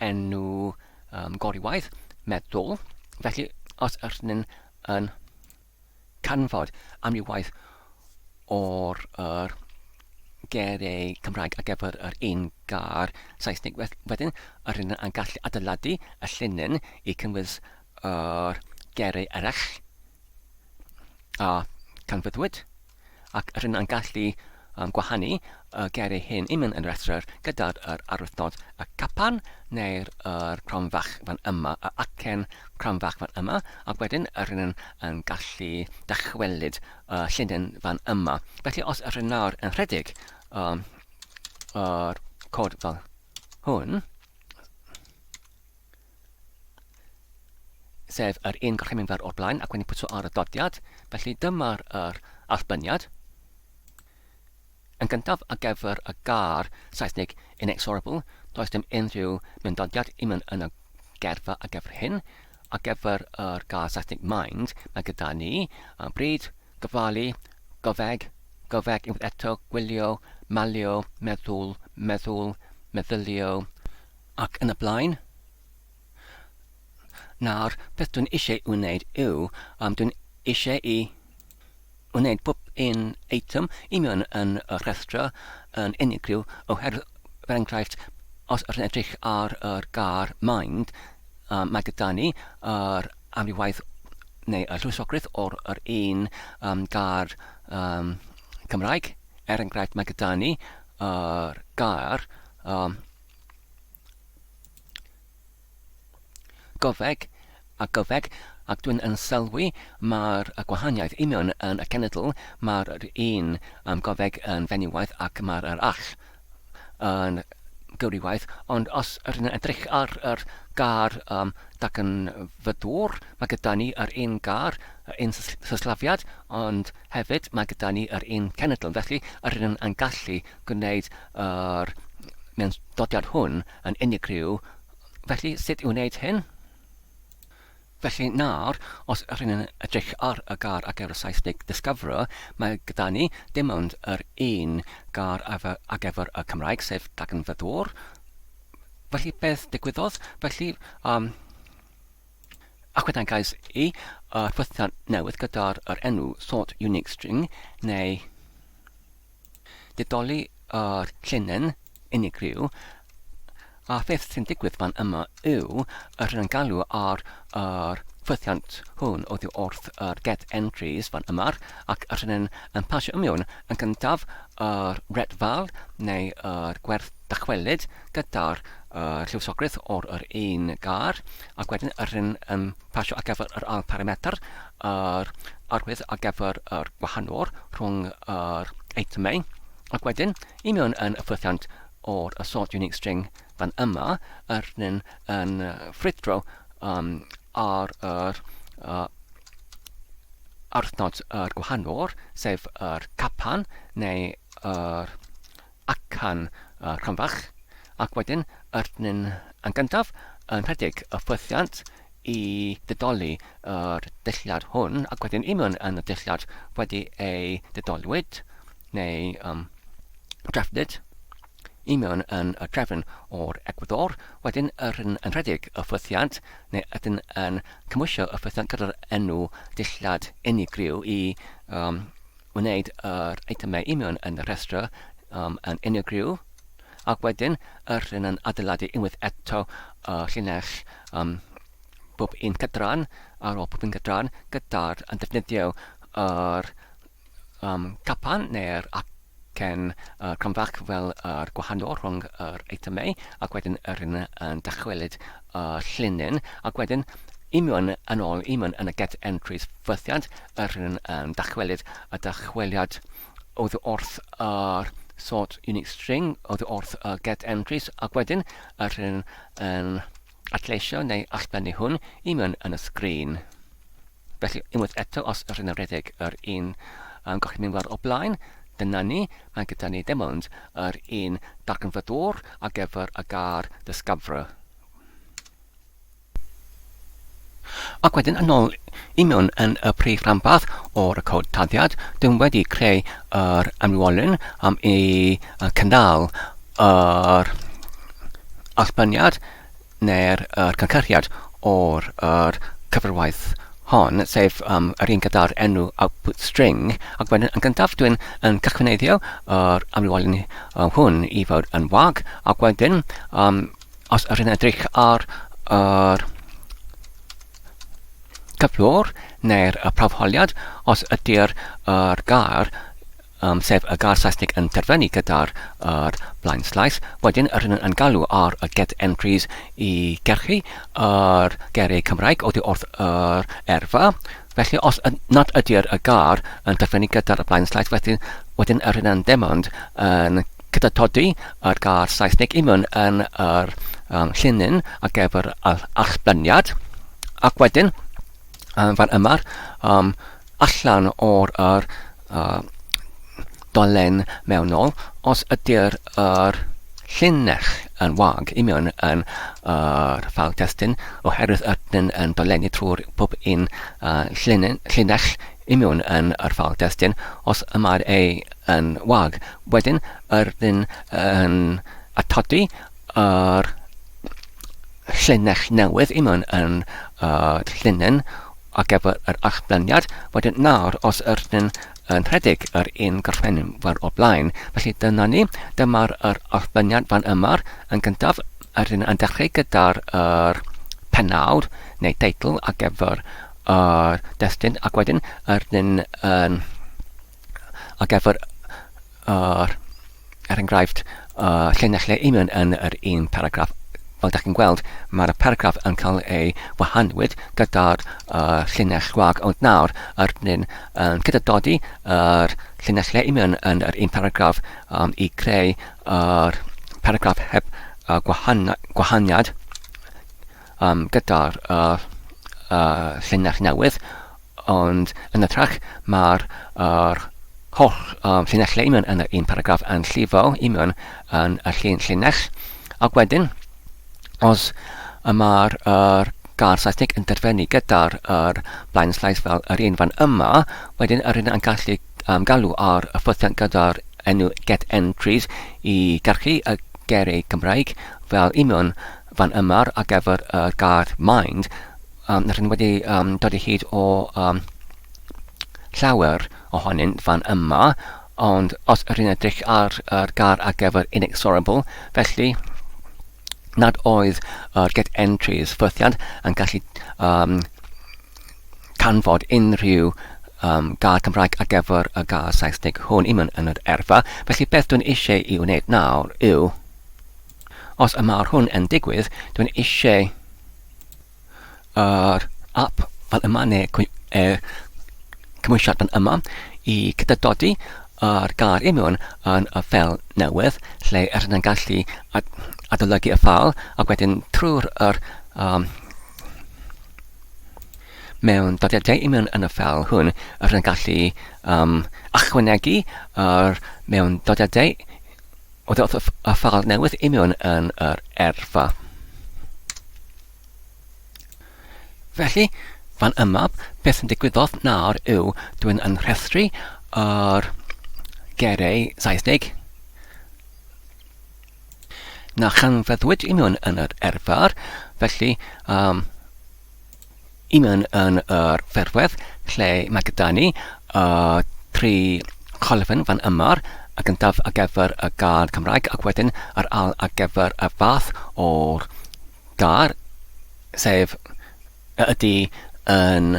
Speaker 1: enw um, goriwaith, meddwl. Felly, os ydyn ni'n yn canfod amrywiaeth o'r yr geiriau Cymraeg ar gyfer yr un gair Saesneg wedyn, yr hyn yn gallu adeiladu y llinyn i cynnwys yr geiriau eraill a canfyddwyd. ac rŷn yn gallu gwahanu y geiriau hyn i mewn yn rhestr gyda'r yr arwyddnod y capan neu'r yr cromfach fan yma, y acen cromfach fan yma, ac wedyn rŷn yn, yn gallu dychwelyd y llinyn fan yma. Felly os rŷn nawr yn rhedeg um, yr cod fel hwn, sef yr un gorchymyn fel o'r blaen ac wedi pwyso ar y dodiad, felly dyma'r yr allbyniad. Yn gyntaf, ar gyfer y gair Saesneg inexorable, does dim unrhyw myndodiad i mewn yn y gerfa ar gyfer hyn. Ar gyfer yr gair Saesneg mind, mae gyda ni bryd, gofalu, gofeg, gofeg unwaith eto, gwylio, malio, meddwl, meddwl, meddylio, ac yn y blaen. Nawr, beth dwi'n eisiau wneud yw, um, dwi'n eisiau i wneud pob un eitem i mewn yn y rhestr yn unigryw, oherwydd, fer enghraifft, os ydych yn edrych ar yr gair mind, um, mae gyda ni yr amrywiaeth neu y llwysogrwydd o'r yr un um, gair um, Cymraeg. Er enghraifft, mae gyda ni yr gair um, Gofeg a gofeg, ac dwi'n yn sylwi mae'r gwahaniaeth union yn y cenedl, mae'r yr un um, gofeg yn fenywaidd ac mae'r yr all yn gyriwaith, ond os ydyn yn edrych ar yr gair um, darganfyddwr, mae gyda ni yr un gair, yr un syslafiad, ond hefyd mae gyda ni yr un cenedl. Felly, yr ydyn yn gallu gwneud yr mewnddodiad hwn yn unigryw. Felly, sut i wneud hyn? Felly nawr, os ydyn ni'n edrych ar y gair ar gyfer y Saesneg discoverer, mae gyda ni dim ond yr un gair ar gyfer y Cymraeg, sef darganfyddwr. Felly, beth digwyddodd? Felly, um, ychwanegais i y ffwythiant newydd gyda'r yr enw sort unique string, neu didoli yr llinyn unigryw, a beth sy'n digwydd fan yma yw yr yn galw ar yr ffwythiant hwn oddi wrth yr get entries fan yma, ac yr yn, yn pasio ymiwn yn gyntaf yr red val neu yr gwerth dychwelyd gyda'r uh, lliwsogrwydd o'r yr un gair, ac wedyn yr yn, yn pasio ar gyfer yr ail parametr, yr arwydd ar gyfer yr gwahanwr rhwng yr eitemau, ac wedyn i mewn yn y ffwythiant o'r sort unique string fan yma, yr yn, yn ffrwydro um, ar yr uh, arthnod yr gwahanwr, sef yr capan neu yr acan y rhanfach, ac wedyn yr yn, yn gyntaf yn rhedeg y ffwythiant i ddidoli yr dulliad hwn, ac wedyn i mewn yn y dulliad wedi ei ddidolwyd, neu um, drefnid, i mewn yn y drefn o'r egwyddor, wedyn yr yn, yn rhedeg y ffwythiant, neu ydyn yn cymwysio y ffwythiant gyda'r enw dillad unigryw i um, wneud yr eitemau i mewn yn y rhestr um, yn unigryw, ac wedyn yr hyn yn adeiladu unwaith eto y llinell um, bob un cydran ar ôl pob un cydran gyda'r yn defnyddio yr um, capan neu'r acen uh, cronfach fel yr gwahanol rhwng yr eitemau ac wedyn yr hyn yn dychwelyd y llinyn ac wedyn i mewn yn ôl i mewn yn y get entries ffythiant yr hyn yn dychwelyd y dychweliad oddi wrth yr sort unique string oddi wrth y get entries ac wedyn yr hyn yn adleisio neu allbennu hwn i mewn yn y sgrin. Felly, unwaith eto, os yr hyn yn rhedeg yr un um, gorchymyn fel o blaen, dyna ni, mae gyda ni dim ond yr un darganfyddwr ar gyfer y gair discoverer. Ac wedyn yn ôl i mewn yn y prif rhanbarth o'r cod taddiad, dyn wedi creu yr amrywiolyn am i cynnal yr allbyniad neu'r yr cynhyrchiad o'r yr cyfrwaith hon, sef um, yr un gyda'r enw output string, ac wedyn yn gyntaf dwi'n yn cychwynneiddio yr amlwolyn hwn i fod yn wag, ac wedyn um, os ydyn edrych ar yr cyflwr neu'r prawfholiad, os ydy'r yr gair um, sef y gair Saesneg yn terfynu gyda'r yr blaen slaes, wedyn yr hyn yn galw ar y get entries i gerchu yr geiriau Cymraeg oddi wrth yr erfa. Felly os nad ydy'r y gair yn terfynu gyda'r blaen slaes, felly wedyn yr hyn yn dim ond yn cydatodi yr gair Saesneg i mewn yn yr um, llinyn ar gyfer yr allbyniad. Ac wedyn, um, fan yma, um, allan o'r yr, uh, dolen mewnol, os ydy'r yr llinell yn wag i mewn yn yr ffeil testun, oherwydd ydyn yn dolenni trwy'r pob un uh, llinell i mewn yn yr ffeil testun, os y mae'r ei yn wag, wedyn ydyn yn atodi yr llinell newydd i mewn yn y llinyn ar gyfer yr allbleniad, wedyn nawr os ydyn yn rhedeg yr un gorffennyn fel o'r blaen. Felly dyna ni, dyma'r yr allbleniad fan yma yn gyntaf, ydyn yn dechrau gyda'r yr penawd neu teitl ar gyfer yr destun ac wedyn ydyn yn ar gyfer yr, er enghraifft, uh, llinellau union yn yr un paragraff. Fel da chi'n gweld, mae'r paragraff yn cael ei wahanwyd gyda'r uh, llinell gwag, ond nawr yr ni'n yn cydadodi yr llinellau union yn yr un paragraff um, i creu yr paragraff heb uh, gwahan, gwahaniad um, gyda'r uh, uh, llinell newydd, Ond yn hytrach, mae'r yr holl um, llinellau i mewn yn yr un paragraff yn llifo i mewn yn y llun llinell. Ac wedyn, os y mae'r yr gair Saesneg yn terfynu gyda'r yr blaen slaes fel yr un fan yma, wedyn yr un yn gallu um, galw ar y ffwythiant gyda'r enw get entries i garchu y geiriau Cymraeg fel i mewn fan yma ar gyfer y gair mind Um, rydyn ni wedi um, dod i hyd o um, llawer ohonynt fan yma, ond os ydyn edrych ar yr gair ar gyfer inexorable, felly nad oedd yr get entries ffythiant yn gallu um, canfod unrhyw um, gair Cymraeg ar gyfer y gair Saesneg hwn i mewn yn yr erfa. Felly beth dwi'n eisiau i wneud nawr yw, os y mae'r hwn yn digwydd, dwi'n eisiau yr app fel yma neu e, cymwysiad fan yma i cydadodi yr gair i mewn yn y ffeil newydd lle ydyn yn gallu adolygu y ffeil ac wedyn trwy'r yr um, mewn dodiadau i mewn yn y ffeil hwn ydyn yn gallu um, ychwanegu yr mewn dodiadau Oedd y ffeil newydd i mewn yn yr erfa. Felly, fan yma, beth sy'n digwyddodd nawr yw dwi'n yn rhestru yr geiriau Saesneg na chanfyddwyd i mewn yn yr erfar, felly um, i mewn yn yr ferwedd lle mae gyda ni y tri cholofn fan yma, y gyntaf ar gyfer y gair Cymraeg ac wedyn yr ail ar gyfer y fath o'r gair, sef y ydy yn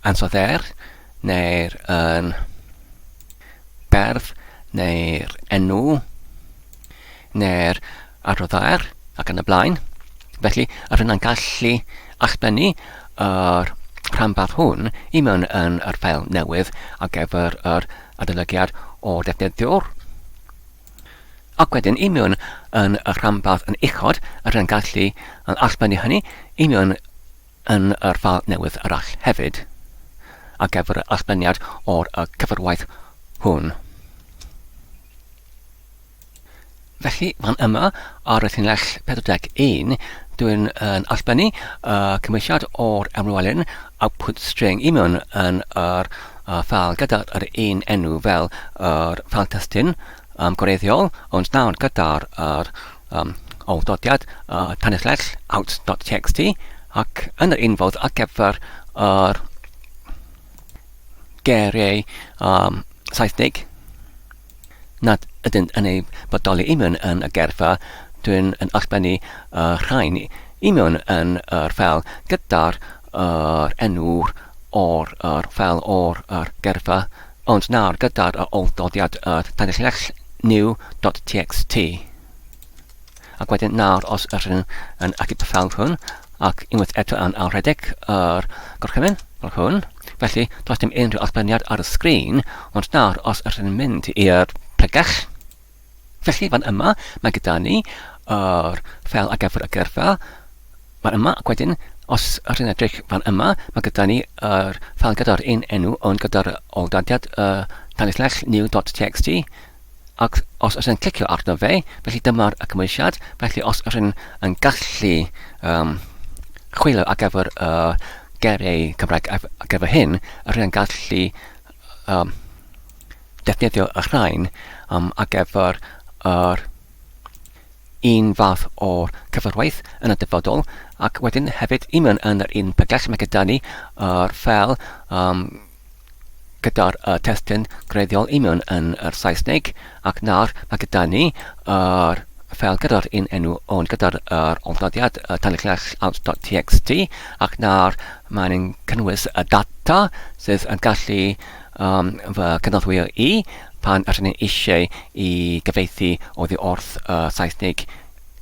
Speaker 1: ansoddair neu'r yn berf neu'r enw neu'r adroddair ac yn y blaen. Felly, yr hynna'n gallu allblennu yr rhanbarth hwn i mewn yn yr ffeil newydd ar gyfer yr adolygiad o'r defnyddiwr. Ac wedyn i mewn yn y rhanbarth yn uchod, yr hynna'n gallu allblennu hynny i mewn yn yr ffeil newydd arall hefyd ar gyfer yr allbleniad o'r cyfarwaith hwn. Felly, fan yma, ar y llinell 41, dwi'n yn allbennu y cymwysiad o'r enwelyn output string i mewn yn yr uh, ffeil gyda'r yr un enw fel yr ffeil testun um, gwreiddiol, ond nawr gyda'r yr, um, ôl-dodiad y tanlinell out.txt ac yn yr un fodd ar gyfer yr geiriau um, Saesneg nad ydynt yn ei bodoli i mewn yn y gerfa, dwi'n yn allbennu y rhain i mewn yn yr ffeil gyda'r yr enw o'r yr ffeil o'r yr gerfa, ond nawr gyda'r y ôl-doddiad y tanlinell new.txt. Ac wedyn nawr os ydych yn achub y ffeil hwn ac unwaith eto yn ailrhedeg yr gorchymyn fel hwn, felly does dim unrhyw allbyniad ar y sgrin, ond nawr os ydych yn mynd i'r pregell, felly fan yma mae gyda ni yr ffeil ar gyfer y gyrfa fan yma, ac wedyn os ydych yn edrych fan yma, mae gyda ni yr ffeil gyda'r un enw ond gyda'r oldadiad y tanlinell new.txt, Ac os ydyn yn clicio arno fe, felly dyma'r y cymwysiad, felly os ydyn yn gallu um, chwilio ar gyfer y uh, geiriau Cymraeg ar gyfer hyn, ydyn yn gallu um, defnyddio y rhain um, ar gyfer yr un fath o'r cyfarwaith yn y dyfodol, ac wedyn hefyd i mewn yn yr un pregell mae gyda ni yr ffel um, gyda'r uh, testun gwreiddiol i mewn yn yr Saesneg, ac nawr mae gyda ni yr ffeil gyda'r un enw ond gyda'r yr oldodiad uh, tanlinell out.txt ac nawr mae'n cynnwys y data sydd yn gallu um, fy cynorthwyo i pan ydyn ni eisiau i gyfieithu oddi wrth y Saesneg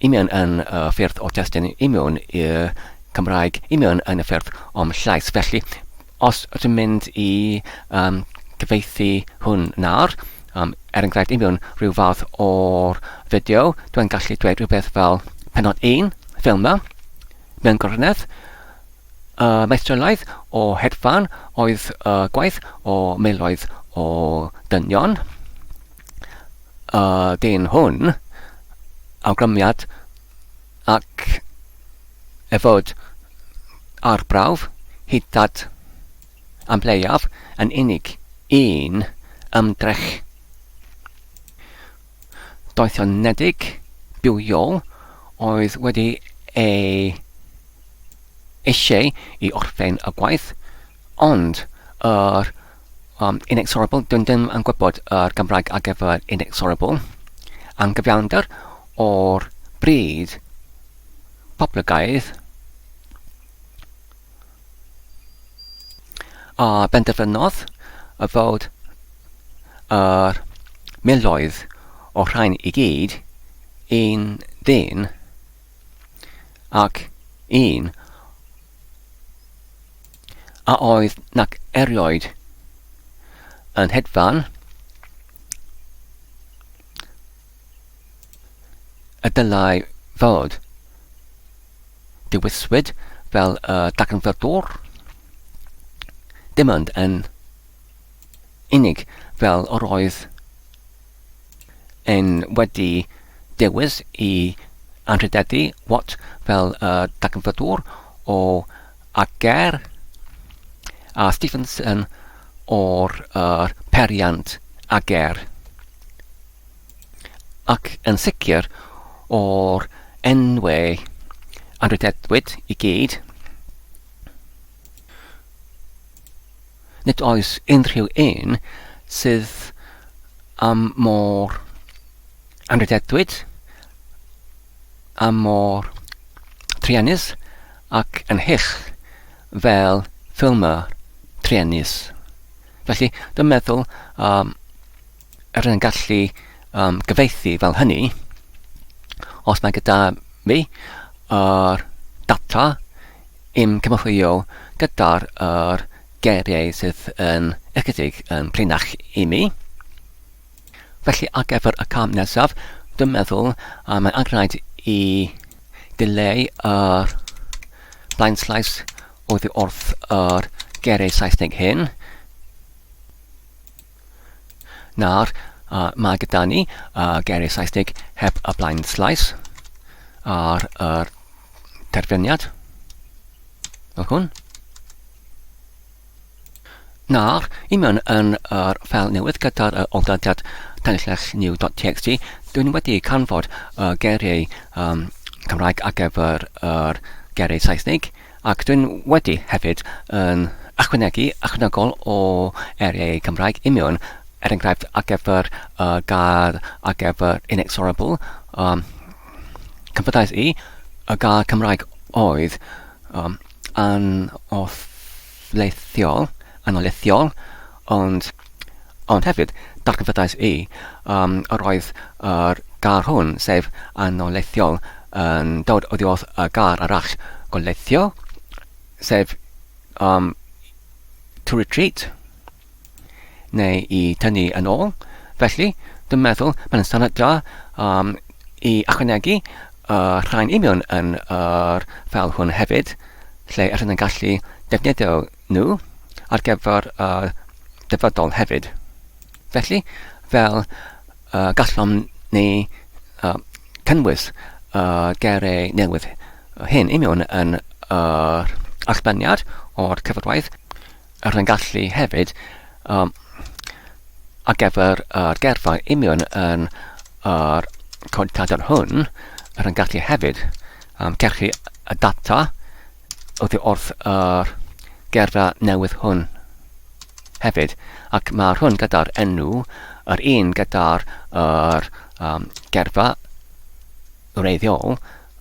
Speaker 1: i mewn yn y ffyrdd o testun i mewn i'r Cymraeg i mewn yn y ffyrdd o'm llais. Felly, os ydym mynd i um, gyfeithi hwn nawr, um, er enghraifft i mewn rhyw fath o'r fideo, dwi'n gallu dweud rhywbeth fel penod 1, ffilm yma, mewn gwirionedd, y meistrolaeth o hedfan oedd y gwaith o miloedd o dynion. Y dyn hwn, awgrymiad ac e fod ar brawf hyd at am leiaf yn unig un ymdrech doethionedig bywiol oedd wedi ei eisiau i orffen y gwaith, ond yr um, inexorable, dwi'n ddim yn gwybod yr Gymraeg ar gyfer inexorable, anghyfiawnder o'r bryd poblogaidd a benderfynodd y fod yr miloedd o'r rhain i gyd un ddyn ac un a oedd nac erioed yn hedfan y dylai fod. Dewiswyd fel y darganfyddwr, dim ond yn unig fel yr oedd yn wedi dewis i anrhydeddu Watt fel y darganfyddwr o Ager a Stephenson o'r yr periant Ager. Ac yn sicr o'r enwau anrhydeddwyd i gyd, nid oes unrhyw un sydd am mor anrhydeddwyd, am mor truenus ac yn hyll fel ffilmer truenus. Felly, dwi'n meddwl um, yr yn gallu um, gyfeithi fel hynny, os mae gyda fi yr data i'm cynorthwyo gyda'r yr geiriau sydd yn ychydig yn prinach i mi. Felly ar gyfer y cam nesaf, dwi'n meddwl uh, mae'n angenrhaid i dileu yr blaenslais oddi wrth yr geiriau Saesneg hyn. Nawr, uh, mae gyda ni uh, geiriau Saesneg heb y blaen slaes ar yr terfyniad. Fel hwn. Nawr, i mewn yn yr ffeil newydd gyda'r oldadiad tanlinell new.txt, dwi'n wedi canfod y geiriau um, Cymraeg ar gyfer yr geiriau Saesneg, ac dwi'n wedi hefyd yn ychwanegu ychwanegol o eiriau Cymraeg i mewn, er enghraifft ar gyfer y gair ar gyfer inexorable, um, canfyddais i y gair Cymraeg oedd um, anoffleithiol, anolethiol, ond, ond hefyd darganfyddais i um, yr oedd yr gair hwn, sef anolethiol, yn dod oddi wrth y gair arall goleithio, sef um, to retreat, neu i tynnu yn ôl. Felly, dwi'n meddwl mae'n syniad da um, i ychwanegu y rhain i mewn yn yr ffeil hwn hefyd, lle ydyn yn gallu defnyddio nhw ar gyfer y dyfodol hefyd. Felly, fel uh, gallom ni uh, cynnwys y uh, geiriau newydd hyn i mewn yn yr allbyniad o'r cyfarwaith, Yr yn gallu hefyd um, ar gyfer yr gerfa union yn yr cod tadr hwn, yr yn gallu hefyd um, cerchu y data oddi wrth yr gerfa newydd hwn hefyd. Ac mae'r hwn gyda'r enw, yr un gyda'r yr, um, gerfa wreiddiol,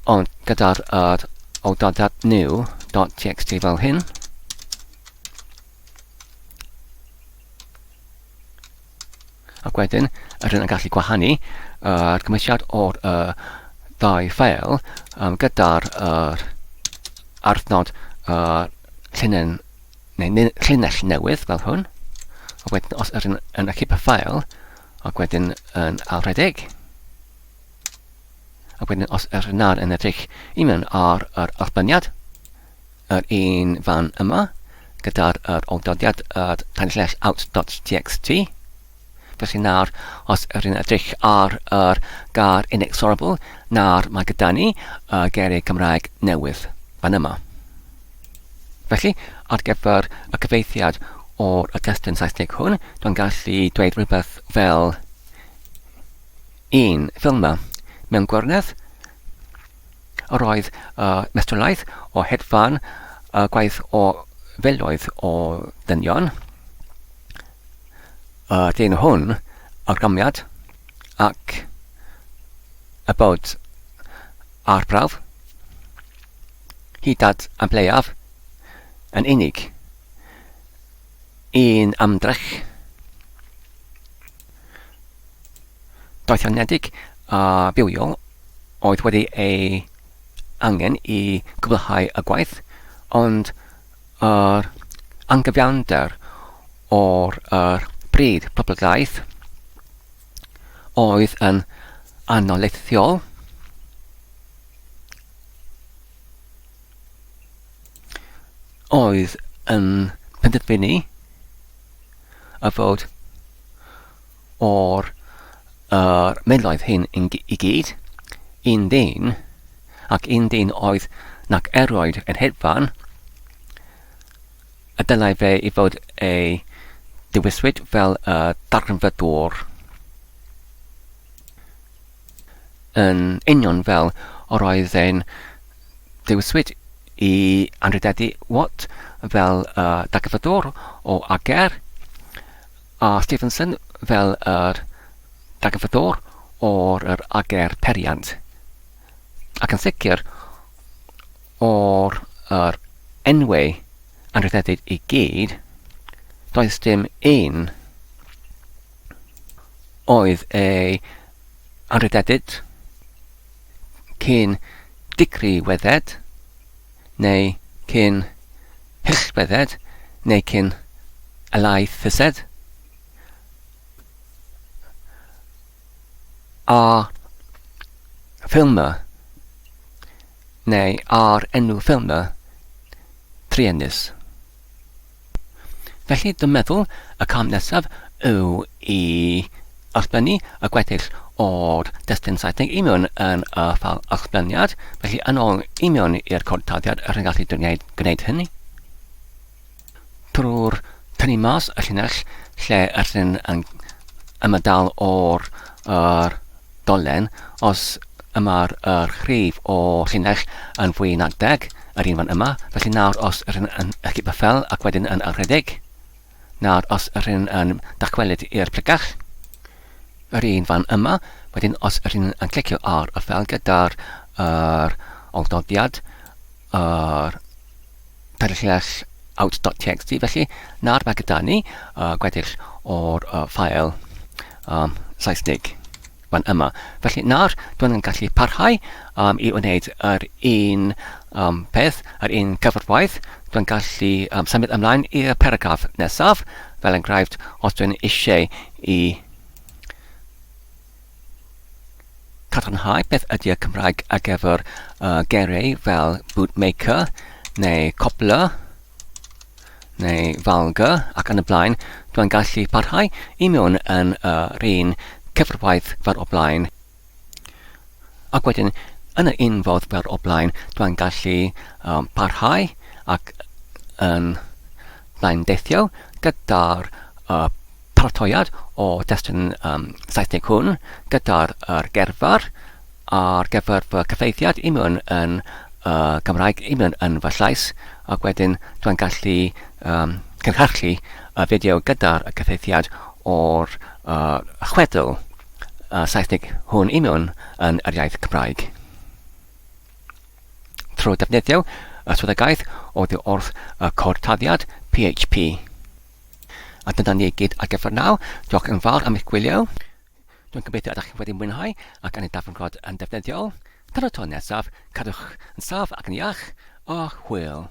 Speaker 1: ond gyda'r yr awdurdod new.txt fel hyn. Ac wedyn, rydyn yn gallu gwahanu yr cymwysiad o'r uh, ddau ffeil um, gyda'r uh, arthnod uh, llinell, neu llinell newydd fel hwn. Ac wedyn, os ydyn yn achub y ffeil, ac wedyn yn alredeg, Ac wedyn os yr nar yn edrych i mewn ar yr allbyniad, yr un fan yma, gyda'r yr awdurdodiad yr tanlinell out.txt. Felly nawr, os yr un edrych ar yr gair inexorable, nawr mae gyda ni y geiriau Cymraeg newydd fan yma. Felly, ar gyfer y cyfeithiad o'r y testun Saesneg hwn, dwi'n gallu dweud rhywbeth fel Un ffilm mewn gwirionedd, yr oedd y mestrolaeth o hedfan y gwaith o filoedd o ddynion, y dyn hwn, argramiad ac y bod arbrawf, hyd at amleuaf yn unig un ymdrech. Doethinedig a bywiol oedd wedi ei angen i gwblhau y gwaith, ond yr anghyfiawnder o'r yr bryd poblogaeth oedd yn anoleithiol. Oedd yn penderfynu y fod o'r yr miloedd hyn i gyd, un ddyn, ac un dyn oedd nac erioed yn hedfan, y dylai fe i fod ei dewiswyd fel y darganfyddwr. Yn union fel yr oedd e'n dewiswyd i anrhydeddu Watt fel y darganfyddwr o Ager, a Stephenson fel yr darganfyddwr o'r yr ager periant, ac yn sicr o'r yr enwau anrhydedig i gyd, does dim un oedd ei anrhydedid cyn digriwedded neu cyn hyllwedded neu cyn elaethysed a ffilmer neu ar enw ffilmer truenus. Felly, dwi'n meddwl y cam nesaf yw i allblennu y gweddill o'r destun Saesneg i mewn yn y ffeil allbleniad. Felly, yn ôl i mewn i'r cod tarddiad, yr yn gallu gwneud, gwneud hynny. Trwy'r tynnu mas y llinell lle ydyn yn ymadael o'r yr dolen, os Y mae'r yr rhif o llinell yn fwy nag deg, yr un fan yma. Felly nawr os yr hyn yn achub y ffel ac wedyn yn ailrhedeg, nawr os yr hyn yn dychwelyd i'r pregell, yr un fan yma, wedyn os yr hyn yn clicio ar y ffel gyda'r yr awdurdodiad, yr tair out.txt, felly nawr mae gyda ni gweddill o'r ffael Saesneg fan yma. Felly nawr dwi'n yn gallu parhau um, i wneud yr un um, peth, yr un cyfarwaith. Dwi'n gallu um, symud ymlaen i'r paragraff nesaf, fel enghraifft os dwi'n eisiau i cadarnhau beth ydy y Cymraeg ar gyfer uh, geiriau fel bootmaker neu cobbler neu valga ac yn y blaen, dwi'n gallu parhau i mewn yn yr un cyfarwaith fel o blaen. Ac wedyn, yn yr un fodd fel o blaen, dwi'n gallu um, parhau ac yn blaen deithio gyda'r uh, paratoiad o destun um, Saesneg hwn gyda'r er gerfar ar gyfer fy cyfeithiad i mewn yn uh, Gymraeg i mewn yn fy llais ac wedyn dwi'n gallu um, cynhyrchu y fideo gyda'r cyfeithiad o'r uh, chwedl uh, Saesneg hwn i mewn yn yr iaith Cymraeg. Trwy defnyddio y swyddogaeth oddi wrth y cod taddiad PHP. A dyna ni i gyd ar gyfer nawr. Diolch yn fawr am eich gwylio. Dwi'n gobeithio ydych chi wedi mwynhau ac yn ei darganfod yn defnyddiol. Tan y tro nesaf, cadwch yn saff ac yn iach, a hwyl.